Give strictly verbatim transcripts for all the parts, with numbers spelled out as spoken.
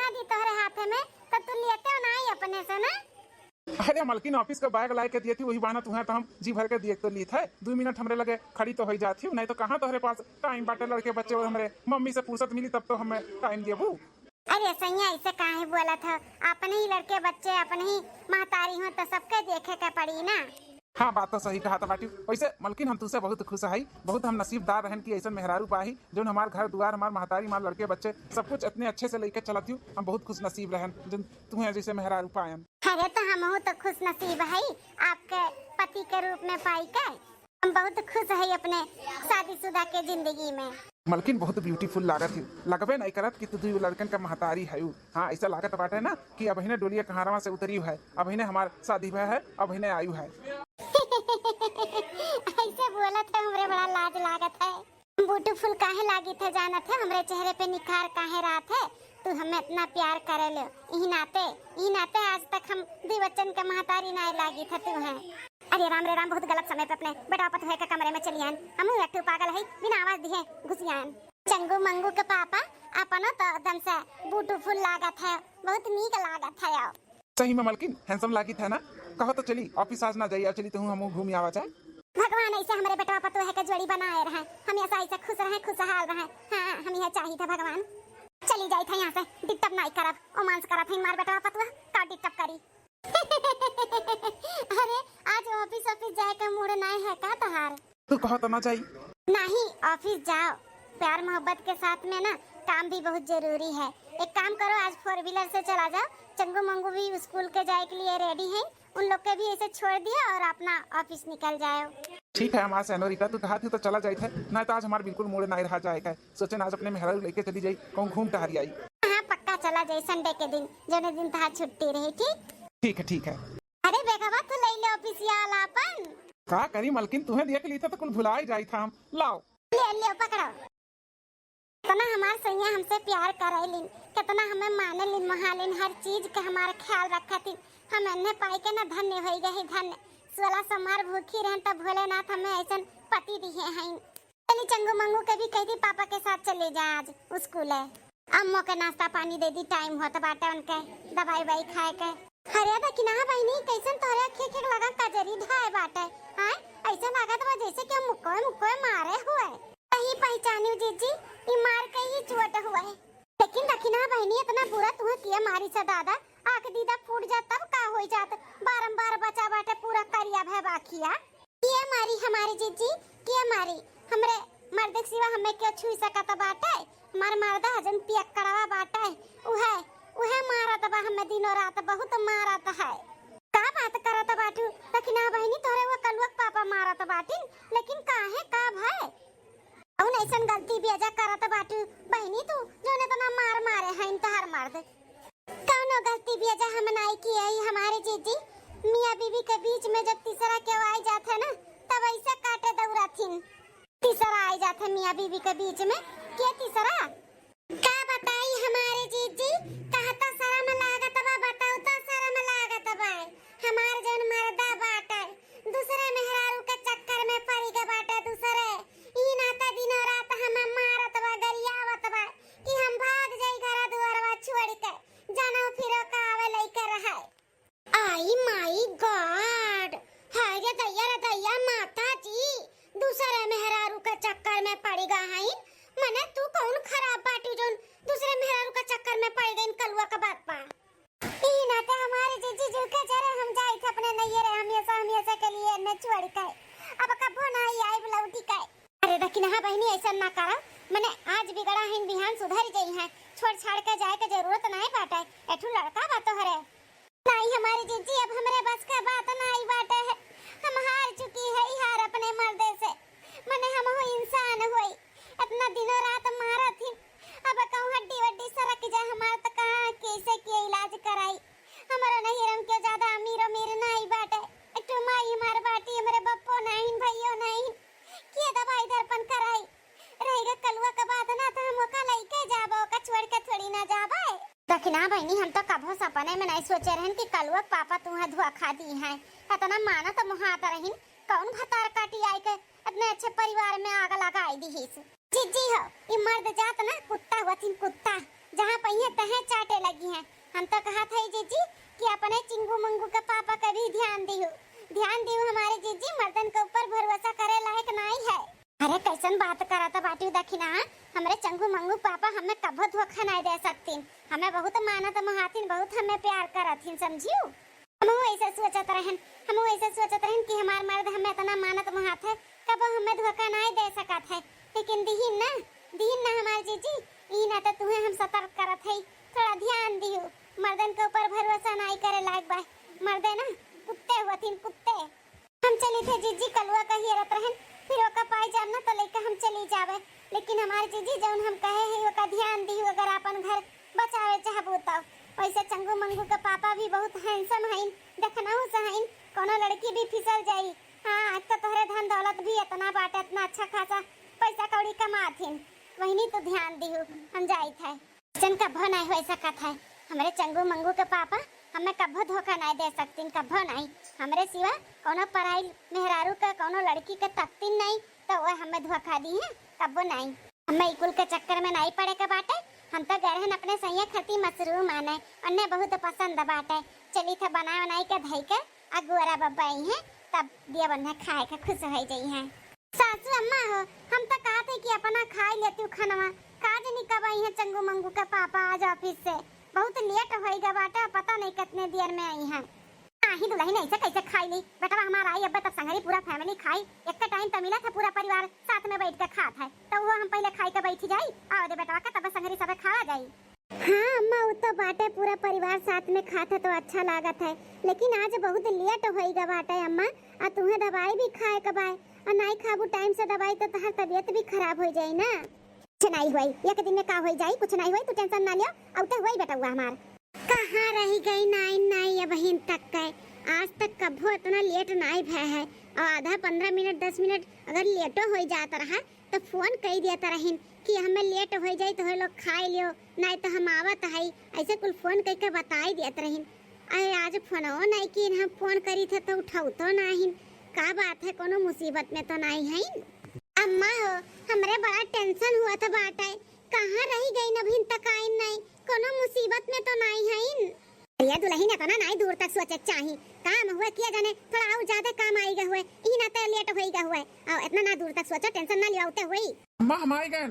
दी तोहरे हाथे में, तो तू लेते हो ना ही अपने से ना। अरे मलकिन, office का bag लाए के दिए थी, वही बहाना तुहें तो हम जी भर के दिए तो लीत है। दो मिनट हमरे लगे खड़ी तो होई जात ही, नहीं तो कहाँ तोहरे पास time बाटे लड़के बच्चे और हमरे मम्मी से फुर्सत मिली तब तो हमें time देबू। अरे सैया, ऐसे काहे बोलत हो? अपने ही लड़के बच्चे, अपने ही महतारी हो तो सबके देखे के पड़ी ना। हाँ, बात तो सही कहत बाटी। वैसे मलकिन, हम तुसे बहुत खुश हई, बहुत हम नसीबदार रहन कि ऐसन मेहरारू पाही, जौन हमार घर दुआर, हमार महतारी, हमार लड़के बच्चे, सब कुछ इतने अच्छे से लेके चलत ही। हम बहुत खुश नसीब रहन, जौन तुहें जैसे मेहरारू पायन। अरे, तो हमहू तो खुश नसीब हई आपके पति के रूप में पाई के। हम बहुत खुश हई अपने शादीशुदा के जिंदगी में। मलकिन, बहुत beautiful लागत ही, लगबे नहीं करत कि तू दुई लड़कन का महतारी हयू। हाँ, ऐसा लागत बाटे ना कि अबहिने डोलिया कहारवा से उतरी है, अबहिने हमार शादी भय है, अबहिने आयु है। ऐसे बोलत है, हमरे बड़ा लाज लागत है। Beautiful काहे लागित है जानत है, हमरे चेहरे पे निखार काहे रहत है? तू हमें इतना प्यार करे ले, इही नाते, इही नाते आज तक हम दुई बच्चन के महतारी नाय लागित है तू है। अरे राम रे राम, बहुत गलत समय पे अपने बेटा पतोह के कमरे में चली आन। हमहू एक ठो पागल है, बिना आवाज दिए घुसी आन। चंगू मंगू के पापा, अपनो तो एकदम से beautiful लागत है, बहुत नीक लागत है। आओ। सही में मलकिन, handsome लागित है ना? कहो तो चली, office आज ना जाई, चली तो हमहू घूमी आवा जाए। भगवान ऐसे हमरे बेटवा पतोह के जोड़ी बनाए रहे, हमेशा ऐसे खुश रहे, खुशहाल रहे। हाँ, हम यह चाहित है भगवान। चली जाइत है यहाँ से, disturb नहीं करब, romance करत है हमार बेटवा पतोह, का disturb करी? अरे, आज office, office जाए का mood नहीं है का तोहार? तू कहो तो ना जाई। नहीं, office जाओ, प्यार मोहब्बत के साथ में ना काम भी बहुत जरूरी है। एक काम करो, आज four wheeler से चला जाओ, चंगू मंगू भी school के जाए के लिए ready है, उन लोग के भी ऐसे छोड़ दिया और अपना office निकल जाओ। ठीक है हमार सेनोरिटा, तू कहा थी तो चला जाइत है, नहीं तो आज हमार बिल्कुल mood नहीं रहा जाए का। सोचे ना आज अपने मेहरारू लेके चली जाई, कहूँ घूम टहरी आई। हाँ, पक्का चला जाई Sunday के दिन, जौने दिन तहार छुट्टी रही, ठीक? ठीक है, ठीक है। अरे बेगवा, तू ले ले office वाला अपन। का करी मलकिन, तुहें देख ली था तो कुल भुला ही जाई था हम। लाओ। ले ले, पकड़ो। कितना हमार सैया हमसे प्यार करेलिन, कितना हमें मानेलिन, मोहालिन, हर चीज के हमार ख्याल रखतिन। हम इन्हें पाई के ना धन्य होई गई, धन्य। सोलह सोमवार भूखी रहन तब भोलेनाथ हमें ऐसन पति दिए हैं। चली चंगू मंगू के भी कह दी पापा के साथ चले जा आज school है। अम्मो के नाश्ता पानी दे दी, time होत बाटे उनके दवाई वाई खाए के। अरे दखिनहा बहिनी, कैसन तोहरे अखिया के लगा कजरी ढाए बाटे? आय, ऐसा लागत बा जैसे कि हम मुक्कोए मुक्कोए मारे हुए। कहीं पहचानियो जीजी, ई मार के ही चोट हुए। लेकिन दखिनहा बहिनी, इतना बुरा तुहे किया मारी सा दादा, आँख दीदा फूट जा तब का होई जात, बारंबार बचा बाटे पूरा करिया भय बाखिया। के मारी हमारे जीजी, के मारी? हमरे मर्द के सिवा हमें क्यों छुई सकत बाटे? हमार मर्द ह जौन पियक्कड़वा बाटे, उहे, उहे मारत बा हमें दिनों रात, बहुत मारत है। का बात करत बाटू? दखिनहा बहिनी, तोहरे वो कलुआ के पापा मारत बाटिन, लेकिन काहे, का भय? कौन ऐसन गलती बेजा करत बाटू बहिनी तू, जौन इतना मार मारे हैं तोहार मर्द? कौनो गलती बेजा हम नाई किए ही हमारे जीजी। मियाँ बीबी के बीच में जब तीसरा केहू आई जात है ना, तब ऐसे काटे दौड़ाथिन। तीसरा आई जात है मियाँ बीबी के बीच में। के तीसरा? का बताई हमारे जीजी, कहा तो शरम लागत बा, बताओ तो शरम लागत बा। हमार जौन मर्दा बाटे, दूसरे मेहरारू के चक्कर में पड़ी गए बाटे दूसरे। ई नाते दिनों रात हमें मारत बा, गरियावत बा कि हम भाग जाई घर दुआरवा छोड़ के, जानो फिरो का आवे लइके रहे। आई माई गॉड, हाय रे दैया रे दैया, माता जी, दूसरे मेहरारू के चक्कर में पड़ी गा हईन। मने तू कौन खराब बाटी जौन दूसरे मेहरारू के चक्कर में पड़ गईन कलुआ के बात पा? ई नाते हमारे जीजी जू के जरे हम जाइत अपने नैहरे हमेशा हमेशा के लिए एन्ने छोड़ के। अब कबो ना आई आइब लौटी के। अरे दखिनहा बहिनी, ऐसा ना करा, मने आज बिगड़ा हईन, बिहान सुधर जइहैं। छोड़ छाड़ के जाए के जरूरत नाई बाटे, एठू लड़का बा तोहरे। नाई हमारे जीजी, अब हमरे बस के बात नाई बाटे है। हम हार चुकी है हार अपने मर्दे से। मने हमहू इंसान होई, इतना दिनों रात मारत ही, अब कहूँ हड्डी वड्डी सरक जाए हमार त कहाँ कैसे के इलाज कराई। हमारा नैहर में क्यों ज्यादा अमीर अमीर नाई बाटे, एक ठो माई हमार बाटी, हमरे बप्पो नाइन भैयो नाइन, के दवाई दर्पण कराई? रहेगा कलुआ का बात ना, तो हम ओका लइके जाबो, ओका छोड़ के थोड़ी ना जाबे। दखिनहा बहिनी, हम तो कभो सपने में नहीं सोचे रहन कि कलुआ के पापा तुहें धोखा दी हैं। इतना मानत मोहात रहिन, कौन भतार काटी आई के इतने अच्छे परिवार में आग लगाई दीहिस। जीजी हो, ई मर्द जात ना कुत्ता हुआ थिन, कुत्ता। जहाँ वहीं तहे चाटे लगी हैं। हम तो कहत है जीजी कि अपने चिंगू मंगू के पापा का भी ध्यान दिहु, ध्यान दिहु हमारे जीजी, मर्दन के ऊपर भरोसा करे लायक नाई है। अरे कैसन बात करत बाटू दखिना, हमरे चंगू मंगू पापा हमें कभो धोखा नाई दे सकतीन, हमें बहुत मानत मोहातीन, बहुत हमें प्यार करत हिन, समझियो। हमहू ऐसे सोचत रहन, हमहू ऐसे सोचत रहन कि हमार मर्द हमें इतना मानत मोहात है, कबो हमें धोखा नाई दे सकत है, लेकिन दिहिन ना, दिहिन ना हमार जीजी, ई ना तो तुहे हम सतर्क करत है, थोड़ा ध्यान दिहु, मर्दन के ऊपर भरोसा नाई करे लायक बा, मर्दे ना कुत्ते होथिन, कुत्ते। हम चली थे जीजी, कलुआ का हेरत रहन, फिर ओका पाई जाब ना तो लइका हम चली जाबे, लेकिन हमार जीजी जौन हम कहे है ओका ध्यान दिहु, अगर आपन घर बचावे चाहबू तो। वैसे चंगू मंगू के पापा भी बहुत हैंडसम हईन, देखनहु से हईन, कोनो लड़की भी फिसल जाई। हाँ, एक तो तोहरे धन दौलत भी इतना बाटे, इतना अच्छा खासा पैसा कौड़ी कमात हिन। वहिनी तू ध्यान दिहु, हम जाइत है। ऐसन कभो नाई हो सकत है। हमरे चंगू मंगू के पापा हमें कभो धोखा नाई दे सकतीन, कभो नाई। हमरे सिवा कोनो पराई मेहरारू के, कोनो लड़की के तकतीन नाई, तो वो हमें धोखा दी है, कभो नाई। हमें ई कुल के चक्कर में नाई पड़े के बाटे। हम तो गए रहन अपने सैया खती मशरूम आने, उन्हें बहुत पसंद बाटे। चली थे बनाए बनाई के धई के, अगुअरा बब्बा आई हैं, तब दिया बन्ना खाए के खुश हो जाई हैं। सासू अम्मा हो, हम तो कहत है कि अपना खाई लेती हूँ खानवा, का जनी कब आई हैं चंगू मंगू के पापा आज ऑफिस से। बहुत लेट होई गा बाटे, पता नहीं कितने देर में आई हैं। नाही दुलहिन, ऐसे कैसे खाई ली? बेटवा हमार आई अब्बे तब संगरी पूरा फैमिली खाई, एक टाइम तो मिला था पूरा परिवार साथ में बैठ के खात है, तो वो हम पहले खाई के बैठ जाई, आओ दे बेटवा का तब संगरी सबे खावा जाई। हाँ अम्मा, उ तो बाटे, पूरा परिवार साथ में खात है तो अच्छा लागत है, लेकिन आज बहुत लेट होई गा बाटे अम्मा, आ तुहे दवाई भी खाए के बाय, आ नाई खाबू टाइम से दवाई तो तहार तबीयत भी खराब हो जाई ना। कुछ नाई होई, एक दिन में का होई जाई, कुछ नाई होई, तू टेंशन ना लियो, औते होई बेटवा हमार। कहाँ रही गई नाई, नाई अबहिन तक के, आज तक कभो इतना लेट नाई भय है, और आधा पन्द्रह मिनट, दस मिनट अगर लेटो होई जात रहा, तो फोन कई दिया तरहिन कि हमें लेट हो जाई तो लोग खाए लियो, नाई तो हम आवत हई, ऐसे कुल फोन कई के बताई दिया तरहिन। अरे आज फोनो नाई कीन, हम फोन करी थे तो उठाऊ तो नाहिन। का बात है, कोनो मुसीबत में तो नाई है? अम्मा हो, हमरे बड़ा टेंशन हुआ था बाटे, कहाँ रही गई न अभिन तक आइन नाई, कोनो मुसीबत में तो नाई है? अरे दुलहिन, इतना नाई दूर तक सोचे के चाही। काम हुए किया जाने, थोड़ा और ज्यादा काम आई गए हुए, ई ना तो लेट होई गए हुए। और इतना ना दूर तक सोचो, टेंशन ना लियो, औते हुई। अम्मा, हम आई गए।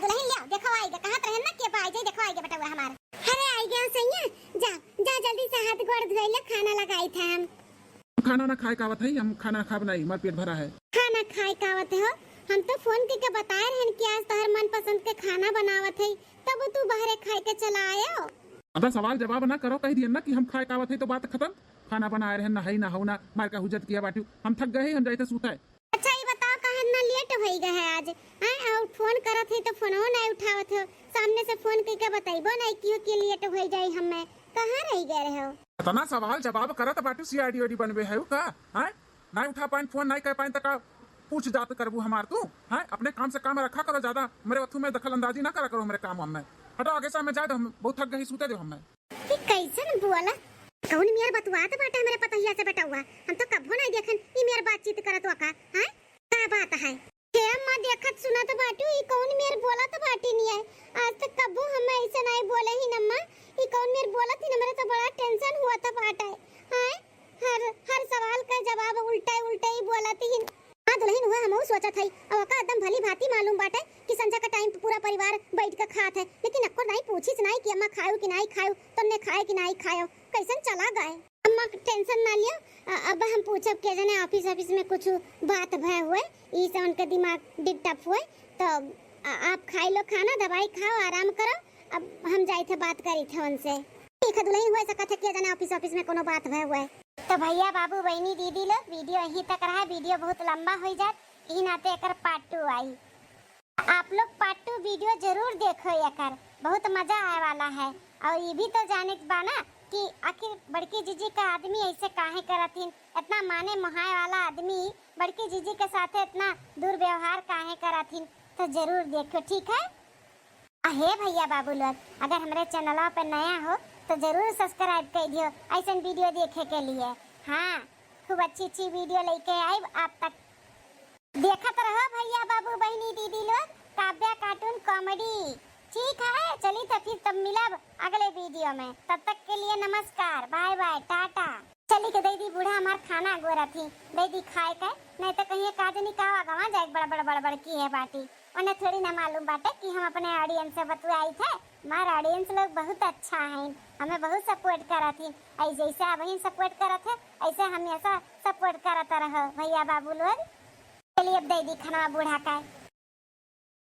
दुलहिन लिया, देखो आई गए, कहाँ तो रहन ना के आई जाए, देखो आई गए बेटवा हमार। अरे आई गए सैया, जा, जा जल्दी से हाथ गोड़ धोई ले, खाना लगाई थे हम। खाना ना खाए का आवत है, हम खाना खाब नहीं, हमार पेट भरा है। खाना खाए का आवत हो? हम तो फोन करके बताए रहन कि आज तोहर मनपसंद के खाना बनावत है, तब तू बाहरे खाए के चला आयो। अदा सवाल जवाब ना करो, कह दियन ना कि हम खाए का आवत है तो बात खत्म। खाना बनाए रहन, नहाई नहाऊ ना, मार का हुज्जत किया बाटू, हम थक गए, हम जाइते सूता है। अच्छा ये बताओ काहे इतना लेट होई गए है आज, हैं? और फोन करत है तो फोनो नहीं उठावत हो, सामने से फोन करके बताइबो नहीं कियो कि लेट होई जाई हमें, कहाँ रही गए रहे हो? इतना सवाल जवाब करत बाटू, सीआईडी वाईडी बनबे है का? हैं? नहीं उठा पाइन फोन, नहीं कह पाइन त का पूछ जात करबू हमार तू? हैं? अपने काम से काम रखा करो, ज्यादा मेरे अथू में दखल अंदाजी ना करा करो मेरे काम वाम में। हटो आगे से, हमें जाए दो, हम बहुत थक गई, सूते दो हमें। ई कैसन बोला? कौन मेर बतुआत बाटे हमरे पतोहिया से बेटवा? हम तो कभो नहीं देखन ई मेर बातचीत करत हुआ का, हैं? का बात है? हे अम्मा, देखत सुनत बाटू, ई कौन मेर बोलत बाटी निये? आज तक कभो हम ऐसे नहीं बोले ही अम्मा। ई कौन मेर बोलत ही, हमरे तो बड़ा टेंशन हुआ था बाटे, हैं? हर, हर सवाल का जवाब उल्टा उल्टा ही बोलत ही। हाँ दुलहिन, हुआ हमहू सोचत हई, अब ओका एकदम भली भांति मालूम बाटे कि संझा का टाइम पे पूरा परिवार बैठ के खात है, लेकिन अक्को नहीं पूछिस नहीं कि अम्मा खायो कि नहीं खायो, तुमने खाए कि नहीं खायो, कैसन चला गए। अम्मा टेंशन ना लियो, अ-, अब हम पूछब के जने ऑफिस ऑफिस में कुछ बात भय हुए, ई से उनके दिमाग डिस्टर्ब हुए, तो आ-, आप खाई लो खाना, दवाई खाओ, आराम करो, अब हम जाई थे बात करी थे उनसे। ठीक है दुलहिन, हुए सकत है के जने ऑफिस ऑफिस में कोनो बात भय हुए। तो भैया बाबू बहनी दीदी लोग, वीडियो यहीं तक रहा, वीडियो बहुत लंबा हो जात, ई नाते एकर पार्ट टू आई। आप लोग पार्ट टू वीडियो जरूर देखो, एकर बहुत मजा आए वाला है। और ये भी तो जाने के बा ना कि आखिर बड़की जीजी का आदमी ऐसे काहे करत हिन, इतना माने मोहाए वाला आदमी बड़की जीजी के साथे इतना दुर्व्यवहार काहे करत हिन, तो जरूर देखो, ठीक है। अहे भैया बाबू लोग, अगर हमरे चैनलवा पे नया हो तो जरूर सब्सक्राइब कर दियो ऐसन वीडियो देखे के लिए। हाँ, खूब अच्छी अच्छी वीडियो लेके आइब आप तक। देखत रहो भैया बाबू बहनी दीदी लोग, काव्या कार्टून कॉमेडी। ठीक है, चली तो फिर तो अब मिलब अगले वीडियो में, तब तक के लिए नमस्कार, बाय बाय, टाटा। चली के दे दी बूढ़ा हमार खाना गोरत ही, दे दी खाए के, नहीं तो कहीं का जनी का गवा जाए, बड़ बड़ बड़ बड़ की है बाटी। उन्हें थोड़ी ना मालूम बाटे कि हम अपने ऑडियंस से बतुआई थे। हमार ऑडियंस लोग बहुत अच्छा है, हमें बहुत सपोर्ट करत ही। ऐसे जैसे अब ही सपोर्ट करत है, ऐसे हमेशा सपोर्ट करत रहो भैया बाबू लोग। चलिए अब दे दी खाना बूढ़ा का।